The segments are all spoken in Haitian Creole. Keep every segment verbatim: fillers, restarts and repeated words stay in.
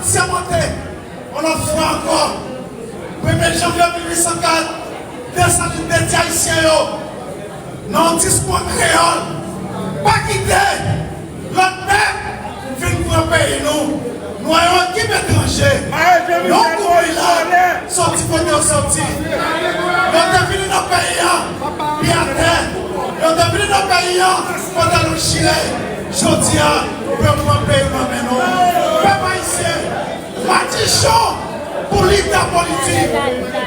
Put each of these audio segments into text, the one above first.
Sèmante yon lòt fwa ankò, premye janvye mil uit san kat, Desalin te di Ayisyen yo, nan yon diskou an kreyòl, pa kite lòt pèp vin pran peyi nou. Nou wè yon ekip etranje, yon gwoup vilan, soti kote yo soti. Yo te vini nan peyi an, pye atè. Yo te vini nan peyi an, pantalon chire. Jodi a, pou yo pran peyi nan men nou. Pèp ayisyen, madichon pou lidè politik,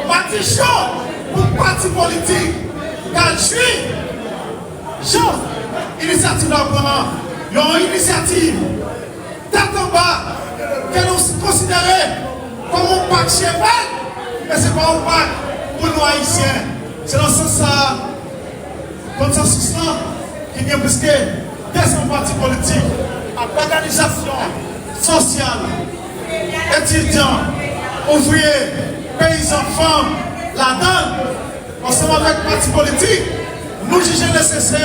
madichon pou pati politik, ka jwi jan inisyativ la pran an, yon inisyativ tèt anba, ke nou konsidere kòm yon pak cheval, men se pa yon pak pou nou Ayisyen. Se nan sans sa a, konsansis lan, ki gen plis ke de san pati politik, ak òganizasyon sosyal, etidyan, ouvriye, peyizan, fanm, ladan l, ansanm avèk pati politik, nou jije nesesè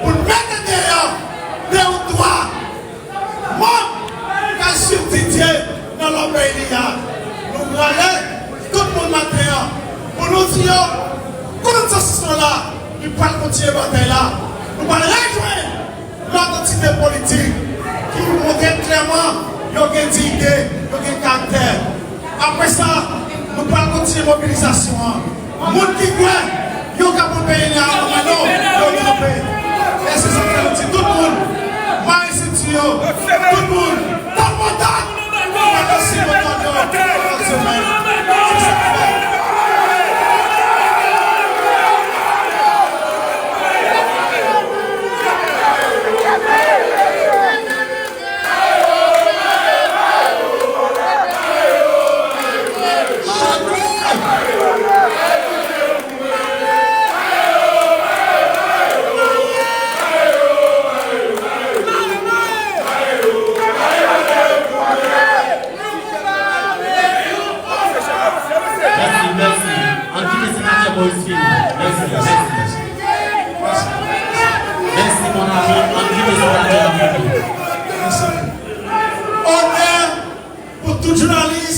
pou n mete deyò de ou twa manm k al swiv Didier nan lòbèy li a. Nou prale tout moun maten an pou nou di yo, konsansis nou la, li pral kontinye batay la. Nou pral rejwenn lòt antite politik ki montre klèman yo gen diyite, yo gen karaktè. Apre sa, nou pral kontinye mobilizasyon an. Moun ki kwè yo ka pran peyi la nan men nou, yo kanpe. E se sa k fè nou di tout moun, mare senti yo, tout moun, tann motad, nou pa nan si motad yo, nan semèn. Se sa k fè. Mèsi, mèsi. Ann kite senatè Moïse fini. Mèsi, mèsi. Mèsi, mon ami. Ann kite senatè a fini. Onè pou tout jounalis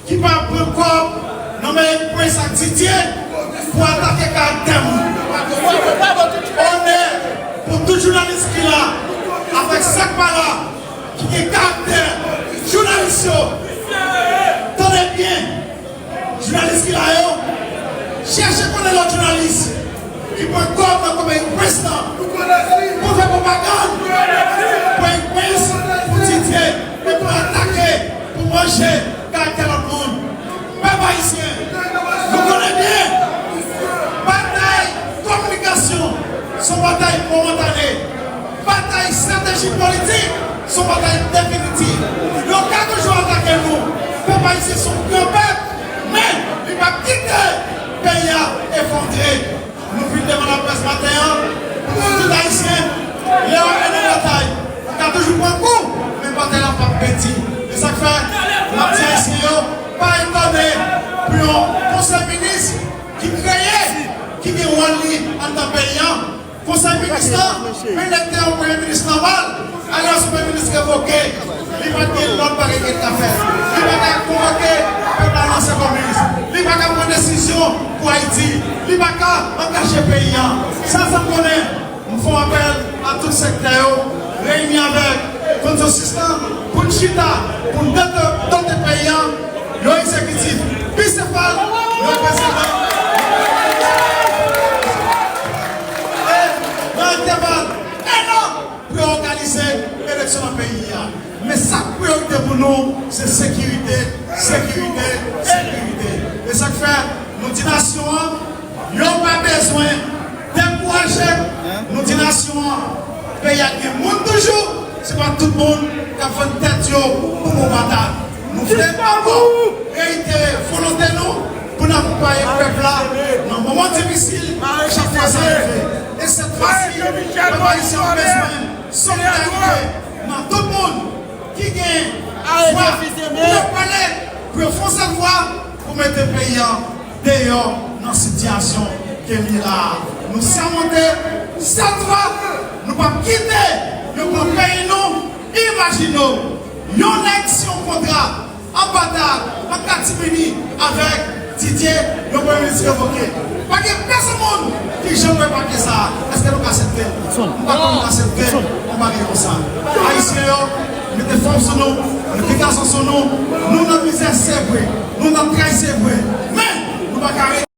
ki pa pran kòb nan men Prince ak Didier pou atake karaktè moun. Onè pou tout jounalis ki la avèk sa k pa la, ki gen karaktè. Jounalis yo, tande byen. Jounalis ki la yo, chèche konnen lòt jounalis ki pran kòb nan konpayi Prince lan pou fè pwopagann pou Eric Prince, pou Didier, e pou atake, pou manje karaktè lòt moun. Pèp ayisyen, nou konnen byen, batay kominikasyon se yon batay momantane. Batay estrateji politik se yon batay definitif. Yo ka toujou atake nou. Pèp ayisyen se yon gran pèp, men li p ap kite peyi a efondre. Nou vin devan laprès maten an pou nou di tout ayisyen, lè w ap mennen batay, ou ka toujou pran kou, men batay la p ap pèdi. E sa k fè, m ap di ayisyen yo, pa etone pou yon konsèy minis ki kreye, ki gen wòl li anndan peyi an. Konsèy minis lan, men elèkte yon premye minis nòmal, alò se premye minis revoke, li pa t gen lòd bagay ki t ka fè. Li pa ka konvoke pèp la nan Senkòmis. Li pa ka pran desizyon pou Ayiti. Li pa ka angaje peyi an. Sèl sa m konnen, m fè yon apèl a tout sektè yo, reyini avèk konsansis lan, pou n chita, pou n dote, dote peyi an yon egzekitif bisefal, yon prezidan, e nan entèval en an pou yo òganize eleksyon nan peyi a. Men sa k priyorite pou nou, se sekirite, sekirite, sekirite. E sa k fè nou di nasyon an, yo pa bezwen dekouraje. Nou di nasyon an, peyi a gen moun toujou, se pa tout moun k ap vann tèt yo pou bon batay. Nou vle ankò reyitere volonte nou pou n akonpaye pèp la nan moman difisil, chak fwa sa rive. E sèt fwa si, pèp ayisyen an bezwen solidarite nan tout moun ki gen vwa pou yo pale, pou yo fè yon sèl vwa, pou mete peyi an deyò nan sitiyasyon ke li ye la a. Nou sèmante sèl vwa, nou p ap kite yo pran peyi nou. Imajine w, Yon nèg si yon kontra an batay an katimini avèk Didier, yon premye minis revoke. Pa gen pèsonn moun ki janm wè papye sa a. Èske nou ka aksepte l? Nou pa konn aksepte yon bagay konsa. Ayisyen yo, mete fòm sou nou, mete gason sou nou. Nou nan mizè, se vre. Nou nan tray, se vre. Men, nou pa ka rete.